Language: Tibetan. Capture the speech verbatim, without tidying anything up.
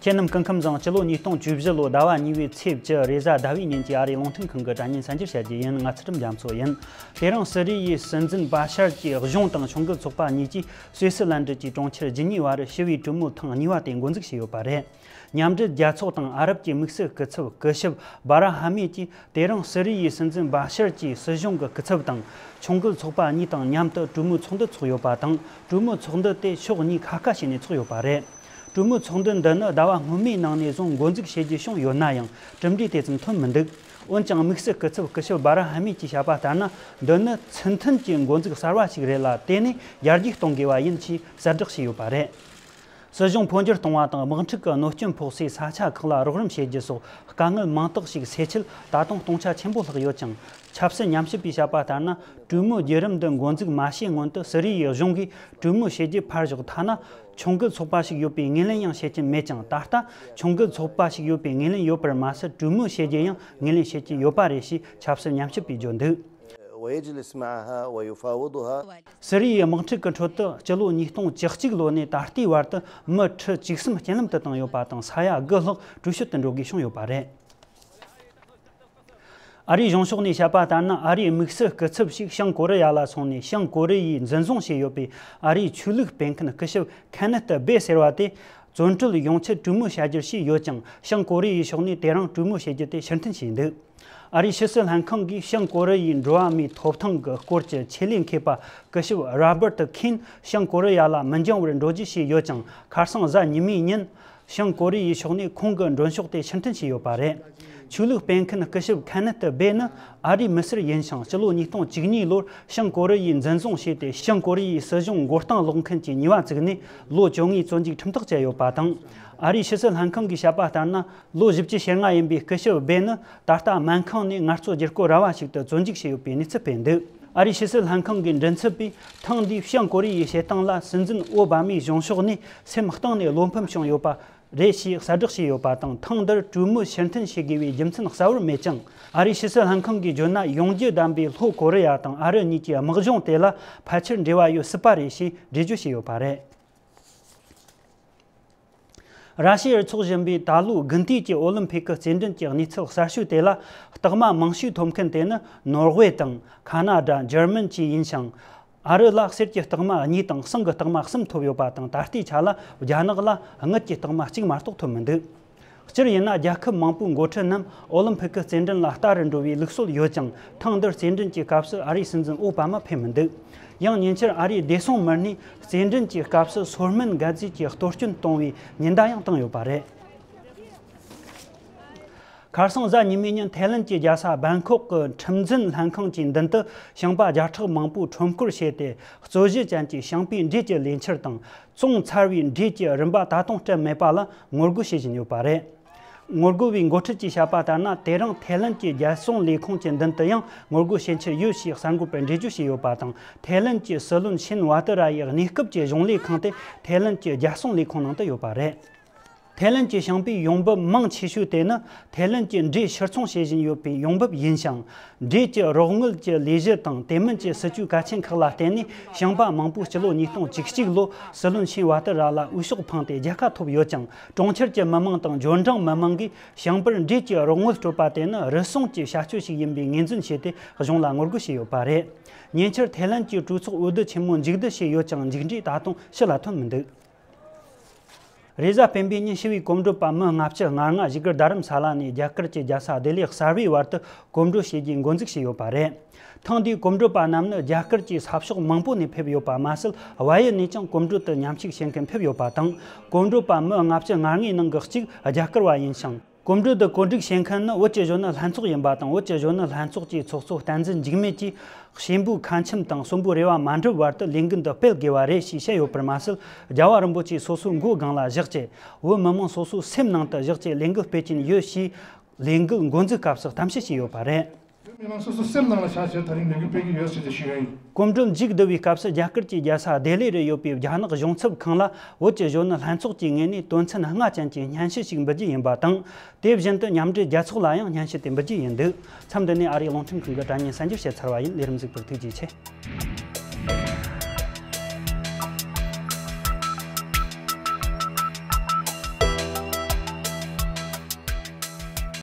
ཁྱེད་རྣམས་སྐུ་ཁམས་བཟང་། སྤྱི་ལོ་ཉིས་སྟོང་བཅུ་བཞི་ལོ་ཟླ་བ་གཉིས་པའི་ཚེས་བཅུ་རེས་གཟའ་ཟླ་བའི་ཉིན་གྱི་ཨ་རིའི་རླུང་འཕྲིན་ཁང་གི་དྲ་བརྙན་གསར་འགྱུར་བཤད་རྒྱུ་ཡིན། ང་ཚུལ་ཁྲིམས་རྒྱ་མཚོ་ཡིན། དེ་རིང་སི་རི་ཡའི་སྲིད་འཛིན་བྷ་ཤར་གྱིས་གཞུང་དང་ཆུང་བརྒལ་ཚོགས་པ་གཉིས་ཀྱིས་སུད་སི་ལན་ཌི་གྱི་གྲོང་ཁྱེར་ཇི་ནི་ཝ་རུ་ཞི་བའི་གྲོས་མོལ་ཐེངས་གཉིས་པ་དེ་འགོ་འཛུགས་བྱས་ཡོད་པ་རེད། མཉམ་འབྲེལ་རྒྱལ་ཚོགས་དང་ཨ་རབ་ཀྱི་དམིགས་བསལ་སྐུ་ཚབ་སྐུ་ཞབས་བྷ་ར་ཧ་མི་གྱིས་དེ་རིང་སི་རི་ཡའི་སྲིད་འཛིན་བྷ་ཤར་གྱིས་སྲིད་གཞུང་གི་སྐུ་ཚབ་དང་ཆུང་བརྒལ་ཚོགས་པ་གཉིས་དང་མཉམ་དུ་གྲོས་མོལ་ཚོགས་འདུ་ཚོགས་ཡོད་པ་དང་། གྲོས་མོལ་ཚོགས་འདུ་དེ་ཕྱོགས་གཉིས་ཁ་ཁ་བྱས་ནས་ཚོགས་ཡོད་པ་རེད། གྲོས་མོལ་ཚོགས་འདུ་འདི་ནི་ཟླ་བ་སྔོན་མའི་ནང་ནས་བཟུང་འགོ་འཛུགས་བྱེད་རྒྱུ་བྱུང་ཡོད་ན་ཡང་། གྲུབ་འབྲས་དེ་ཙམ་ཐོན་མི་འདུག་འོན་ཀྱང་དམིགས་བསལ་སྐུ་ཚབ་སྐུ་ཞབས་བྷ་ར་ཧ་མི་གྱིས་བཤད་པ་ལྟར་ན། འདི་ནི་ཚུལ་མཐུན་གྱི་འགོ་འཛུགས་གསར་བ་ཞིག་རེད་ལ། དེ་ནི་ཡར་རྒྱས་གཏོང་དགོས་པ་ཡིན་ཞེས་གསལ་བསྒྲགས་བྱས་ཡོད་པ་རེད། སྲིད་གཞུང་འཕོ་འགྱུར་གཏོང་བ་དང་དམག་འཁྲུག་གི་གནོད་སྐྱོན་ཕོག་སའི་ས་ཆ་ཁག་ལ་རོགས་རམ་བྱེད་རྒྱུ་སོགས་དཀའ་ངལ་མང་དག་ཞིག་སེལ་ཆེད་ད་དུང་སྟོང་ཆ་ཆེན་པོ་ལྷག་ཡོད་ཅིང་། ཆབ་སྲིད་ཉམས་ཞིབ་པས་བཤད་པ་ལྟར་ན། གྲོས་མོལ་བརྒྱུད་རིམ་འདི་འགོ་འཛུགས་མ་བྱས་སྔོན་དུ་སི་རི་ཡའི་གཞུང་གིས་གྲོས་མོལ་བྱེད་རྒྱུ་ཕར་ཞོག་ཐ་ན་ཆུང་བརྒལ་ཚོགས་པ་ཞིག་ཡོད་པའི་ངོས་ལེན་ཡང་བྱེད་ཀྱིན་མེད་ཅིང་། ད་ལྟ་ཆུང་བརྒལ་ཚོགས་པ་ཞིག་ཡོད་པའི་ངོས་ལེན་ཡོད་པར་མ་ཟད། གྲོས་མོལ་བྱེད་རྒྱུ་ཡང་ངོས་ལེན་བྱེད་ཀྱི་ཡོད་པ་རེད་ཞེས་ཆབ་སྲིད་ཉམས་ཞིབ་པས་བརྗོད་འདུག ويجلس معها ويفاوضها. སི་རི་ཡའི་དམག་འཁྲུག་གི་ཁྲོད་དུ་སྤྱི་ལོ་ཉིས་སྟོང་བཅུ་གཅིག་ལོ་ནས་ད་ལྟའི་བར་དུ་མི་ཁྲི་བཅུ་གསུམ་རྐྱེན་ལམ་དུ་བཏང་ཡོད་པ་དང་། ས་ཡ་དགུ་ལྷག་བྲོས་བྱོལ་དུ་འགྲོ་དགོས་བྱུང་ཡོད་པ་རེད། ཨ་རིའི་གཞུང་ཕྱོགས་ནས་བཤད་པ་ལྟར་ན། ཨ་རིའི་དམིགས་བསལ་སྐུ་ཚབ་ཞིག་བྱང་ཀོ་རི་ཡ་ལ་སོང་ནས། བྱང་ཀོ་རི་ཡས་འཛིན་བཟུང་བྱས་ཡོད་པའི་ཨ་རིའི་ཆོས་ལུགས་སྤེལ་མཁན་སྐུ་ཞབས་ཁེ་ནེ་ཐི་སྦེ་ཟེར་བ་དེ་བཙོན་གྲོལ་ཡོང་ཆེད་གྲོས་མོལ་བྱ་རྒྱུར་བྱས་ཡོད་ཀྱང་། བྱང་ཀོ་རི་ཡའི་ཕྱོགས་ནས་དེ་རིང་གྲོས་མོལ་བྱེད་རྒྱུ་དེ་ཕྱིར་འཐེན་བྱས་འདུག་ཨ་རིའི་ཕྱི་སྲིད་ལྷན་ཁང་གིས་བྱང་ཀོ་རི་ཡའི་འགྲོ་བ་མིའི་ཐོབ་ཐང་གི་སྐོར་གྱི་ཆེད་ལས་མཁས་པ་སྐུ་ཞབས་རོ་བར་ཏི་ཁིན་བྱང་ཀོ་རི་ཡ་ལ་མི་འགྱངས་པར་འགྲོ་རྒྱུ་བྱས་ཡོད་ཀྱང་། ཁ་སང་གཟའ་ཉི་མའི་ཉིན་བྱང་ཀོ་རི་ཡའི་ཕྱོགས་ནས་ཁོང་གི་མགྲོན་ཤོག་དེ་ཕྱིར་འཐེན་བྱས་ཡོད་པ་རེད། ཆོས་ལུགས་སྤེལ་མཁན་སྐུ་ཞབས་ཁེ་ནེ་ཐི་སྦེ་ནི་ཨ་རིའི་མི་སེར་ཡིན་ཞིང་། སྤྱི་ལོ་ཉིས་སྟོང་བཅུ་གཉིས་ལོར་བྱང་ཀོ་རི་ཡས་འཛིན་བཟུང་བྱས་ཏེ། བྱང་ཀོ་རི་ཡའི་སྲིད་གཞུང་མགོ་རྟིང་སློག་མཁན་གྱི་ཉེས་པ་བཙུགས་ནས་ལོ་བཅོ་ལྔའི་བཙོན་འཇུག་ཁྲིམས་ཐག་བཅད་ཡོད་པ་དང་། ཨ་རིའི་ཕྱི་སྲིད་ལྷན་ཁང་གིས་བཤད་པ་ལྟར་ན། ལོ་བཞི་བཅུ་ཞེ་ལྔ་ཡིན་པའི་སྐུ་ཞབས་སྦེ་ནི་ད་ལྟ་སྨན་ཁང་ནས་ངལ་རྩོལ་བསྒྱུར་བཀོད་ར་བ་ཞིག་ཏུ་བཙོན་འཇུག་བྱས་ཡོད་པའི་གནས་ཚུལ་སྤེལ་འདུག་ཨ་རིའི་ཕྱི་སྲིད་ལྷན་ཁང་གི་མགྲིན་ཚབ་པས་ཐེངས་འདིའི་བྱང་ཀོ་རི་ཡའི་བྱེད་སྟངས་ལ་སྲིད་འཛིན་ཨོ་བྷ་མའི་གཞུང་ཕྱོགས་ནས་སེམས་གཏིང་ནས་བློ་ཕམ་བྱུང་ཡོད་པ་རེད་ཞེས་གསལ་བསྒྲགས་བྱས་ཡོད་པ་དང་། ཐེངས་འདིར་གྲོས་མོལ་ཕྱིར་འཐེན་བྱེད་དགོས་པའི་རྒྱུ་མཚན་གསལ་བོར་མེད་ཀྱང་། ཨ་རིའི་ཕྱི་སྲིད་ལྷན་ཁང་གིས་བརྗོད་ན། ཡོང་རྒྱུ་བདམས་པའི་ལྷོ་ཀོ་རི་ཡ་དང་ཨ་རི་གཉིས་ཀྱི་དམག་སྦྱོང་དེ་ལ་ཕལ་ཆེར་འབྲེལ་བ་ཡོད་སྲིད་པ་རེད་ཞེས་འགྲེལ་བརྗོད་བྱས་ཡོད་པ་རེད། ར་ཤི་ཡར་འཚོགས་བཞིན་པའི་ད་ལོའི་དགུན་དུས་ཀྱི་ཨོ་ལིམ་ཕིག་གི་རྩེད་འགྲན་གྱི་གནས་ཚུལ་གསར་ཤོས་དེ་ལ། རྟགས་མ་མང་ཤོས་ཐོབ་མཁན་དེ་ནི་ནོར་ཝེ་དང་ཁ་ན་ཌ། འཇར་མན་བཅས་ཡིན་ཞིང་། ཨ་རི་ལ་གསེར་གྱི་རྟགས་མ་གཉིས་དང་ཟངས་ཀྱི་རྟགས་མ་གསུམ་ཐོབ་ཡོད་པ་དང་། ད་ལྟའི་ཆ་ལ་རྒྱ་ནག་ལ་དངུལ་གྱི་རྟགས་མ་གཅིག་མ་གཏོགས་ཐོབ་མི་འདུག་སྤྱིར་ཡིན་ན། རྒྱལ་ཁབ་མང་པོའི་འགོ་ཁྲིད་རྣམས་ཨོ་ལིམ་ཕིག་གི་རྩེད་འགྲན་ལ་ལྟ་རུ་འགྲོ་བའི་ལུགས་སྲོལ་ཡོད་ཀྱང་། ཐེངས་འདིར་རྩེད་འགྲན་གྱི་སྐབས་སུ་ཨ་རིའི་སྲིད་འཛིན་ཨོ་བྷ་མ་ཕེབས་མི་འདུག་ཡང་ཉེ་ཆར་ཨ་རིའི་བདེ་སྲུང་མི་སྣས་རྩེད་འགྲན་གྱི་སྐབས་སུ་སོར་སྨན་འགད་རྫས་ཀྱི་གཏོར་སྐྱོན་གཏོང་བའི་ཉེན་བརྡ་ཡང་བཏང་ཡོད་པ་རེད། ཁ་སང་གཟའ་ཉི་མའི་ཉིན་ཐའི་ལན་གྱི་རྒྱལ་ས་བྷན་ཁོག་གི་ཁྲིམས་འཛིན་ལྷན་ཁང་གི་མདུན་དུ་ཞིང་པ་བརྒྱ་ཕྲག་མང་པོས་ཁྲོམ་སྐོར་བྱས་ཏེ། རྩོད་གཞི་ཅན་གྱི་ཞིང་པའི་འབྲས་ཀྱི་ལས་འཆར་དང་། བཙོང་ཚར་བའི་འབྲས་ཀྱི་རིན་པ་ད་དུང་སྤྲད་མེད་པ་ལ་ངོ་རྒོལ་བྱེད་བཞིན་ཡོད་པ་རེད། ངོ་རྒོལ་བའི་འགོ་ཁྲིད་ཀྱིས་བཤད་པ་ལྟར་ན། དེ་རིང་ཐའི་ལན་གྱི་རྒྱལ་སྲུང་ལས་ཁུངས་ཀྱི་མདུན་དུ་ཡང་ངོ་རྒོལ་བྱེད་འཆར་ཡོད་ཞེས་གསར་འགོད་པར་འགྲེལ་བརྗོད་བྱས་ཡོད་པ་དང་། ཐའི་ལན་གྱི་སྲིད་བློན་ཤིན་ཝ་ཏི་ར་ཡི་གནས་སྐབས་ཀྱི་གཞུང་ལས་ཁང་དེ་ཐའི་ལན་གྱི་རྒྱལ་སྲུང་ལས་ཁུངས་ནང་དུ་ཡོད་པ་རེད། ཐའི་ལན་གྱི་ཞིང་པའི་ཡོང་འབབ་མང་ཆེ་ཤོས་དེ་ནི་ཐའི་ལན་གྱི་འབྲས་ཕྱིར་ཚོང་བྱེད་བཞིན་ཡོད་པའི་ཡོང་འབབ་ཡིན་ཞིང་། འབྲས་ཀྱི་རོགས་དངུལ་གྱི་ལས་གཞི་དང་དེ་མིན་གྱི་སྲིད་ཇུས་གལ་ཆེན་ཁག་ལ་བརྟེན་ནས། ཞིང་པ་མང་པོས་སྤྱི་ལོ་ཉིས་སྟོང་བཅུ་གཅིག་ལོ་སྲིད་བློན་ཤིན་ཝ་ཏི་ར་ལ་འོས་ཤོག་འཕངས་ཏེ་རྒྱལ་ཁ་ཐོབ་ཡོད་ཀྱང་། གྲོང་ཁྱེར་གྱི་མི་མང་དང་འབྱོར་འབྲིང་མི་མང་གིས་ཞིང་པར་འབྲས་ཀྱི་རོགས་དངུལ་སྤྲོད་པ་དེ་ནི་རུལ་སུངས་ཀྱི་བྱ་སྤྱོད་ཞིག་ཡིན་པའི་ངོས་འཛིན་བྱས་ཏེ། གཞུང་ལ་ངོ་རྒོལ་བྱས་ཡོད་པ་རེད། ཉེ་ཆར་ཐའི་ལན་གྱི་གྲོས་ཚོགས་འོས་བསྡུ་ཆེན་མོ་མཇུག་བསྡུ་བྱས་ཡོད་ཀྱང་། མཇུག་འབྲས་ད་དུང་ཕྱི་ལ་ཐོན་མི་འདུག་རེས་གཟའ་སྤེན་པའི་ཉིན་ཞི་བའི་གོམ་བགྲོད་པ་མི་ལྔ་བཅུ་ང་ལྔ་བཞུགས་སྒར་རྡ་རམ་ས་ལ་ནས་རྒྱ་གར་གྱི་རྒྱལ་ས་ལྡི་ལི་གསར་པའི་བར་དུ་གོམ་བགྲོད་བྱེད་རྒྱུའི་འགོ་འཛུགས་བྱས་ཡོད་པ་རེད། ཐེངས་འདིའི་གོམ་བགྲོད་པ་རྣམས་ནི་རྒྱ་གར་གྱི་ས་ཕྱོགས་མང་པོ་ནས་ཕེབས་ཡོད་པ་མ་ཟད། བལ་ཡུལ་ནས་ཀྱང་གོམ་བགྲོད་དུ་མཉམ་ཞུགས་བྱེད་མཁན་ཕེབས་ཡོད་པ་དང་། གོམ་བགྲོད་པ་མི་ལྔ་བཅུ་ང་ལྔའི་ནང་གི་གཅིག་རྒྱ་གར་བ་ཡིན་ཞིང་། གོམ་བགྲོད་དུ་གོ་སྒྲིག་བྱེད་མཁན་ནི་བོད་ཀྱི་གཞོན་ནུ་ལྷན་ཚོགས་ཡིན་པ་དང་། བོད་ཀྱི་གཞོན་ནུ་ལྷན་ཚོགས་ཀྱི་ཚོགས་གཙོ་བསྟན་འཛིན་འཇིགས་མེད་ཀྱིས། གཤིན་པོའི་ཁ་ཆེམས་དང་གསོན་པོའི་རེ་བ་མ་འགྲུབ་བར་དུ་ལས་འགུལ་འདི་སྤེལ་དགོས་པ་རེད་ཞེས་བཤད་ཡོད་པར་མ་ཟད། རྒྱལ་བ་རིན་པོ་ཆེ་སོ་སོའི་མགོ་སྒང་ལ་བཞག་བྱས། བོད་མི་མང་སོ་སོའི་སེམས་ནང་དུ་བཞག་བྱས་ལས་འགུལ་སྤེལ་གྱིན་ཡོད་ཞེས། ལས་འགུལ་འགོ་འཛུགས་སྐབས་སུ་གཏམ་བཤད་བྱས་ཡོད་པ་རེད། བོད་མི་མང་སོ་སོའི་སེམས་ནང་ལ་བཞག་བྱས་ད་རིང་ལས་འགུལ་སྤེལ་གྱི་ཡོད་ཞེས་ཞུ་ཡ་ཡིན། གོམ་བགྲོད་མཇུག་བསྡུ་བའི་སྐབས་སུ་རྒྱ་གར་གྱི་རྒྱལ་ས་ལྡི་ལི་རུ་ཡོད་པའི་རྒྱ་ནག་གཞུང་ཚབ་ཁང་ལ་བོད་ཀྱི་གཞོན་ནུ་ལྷན་ཚོགས་ཀྱི་ངོས་ནས་དོན་ཚན་ལྔ་ཅན་གྱི་སྙན་ཞུ་ཞིག་འབུལ་རྒྱུ་ཡིན་པ་དང་། དེ་བཞིན་དུ་མཉམ་འབྲེལ་རྒྱལ་ཚོགས་ལ་ཡང་སྙན་ཞུ་དེ་འབུལ་རྒྱུ་ཡིན་འདུག་མཚམས་འདི་ནས་ཨ་རིའི་རླུང་འཕྲིན་ཁང་གི་དྲ་བརྙན་གསར་འགྱུར་བཤད་ཚར་བ་ཡིན། ལས་རིམ་གཟིགས་པར་ཐུགས་རྗེ་ཆེ།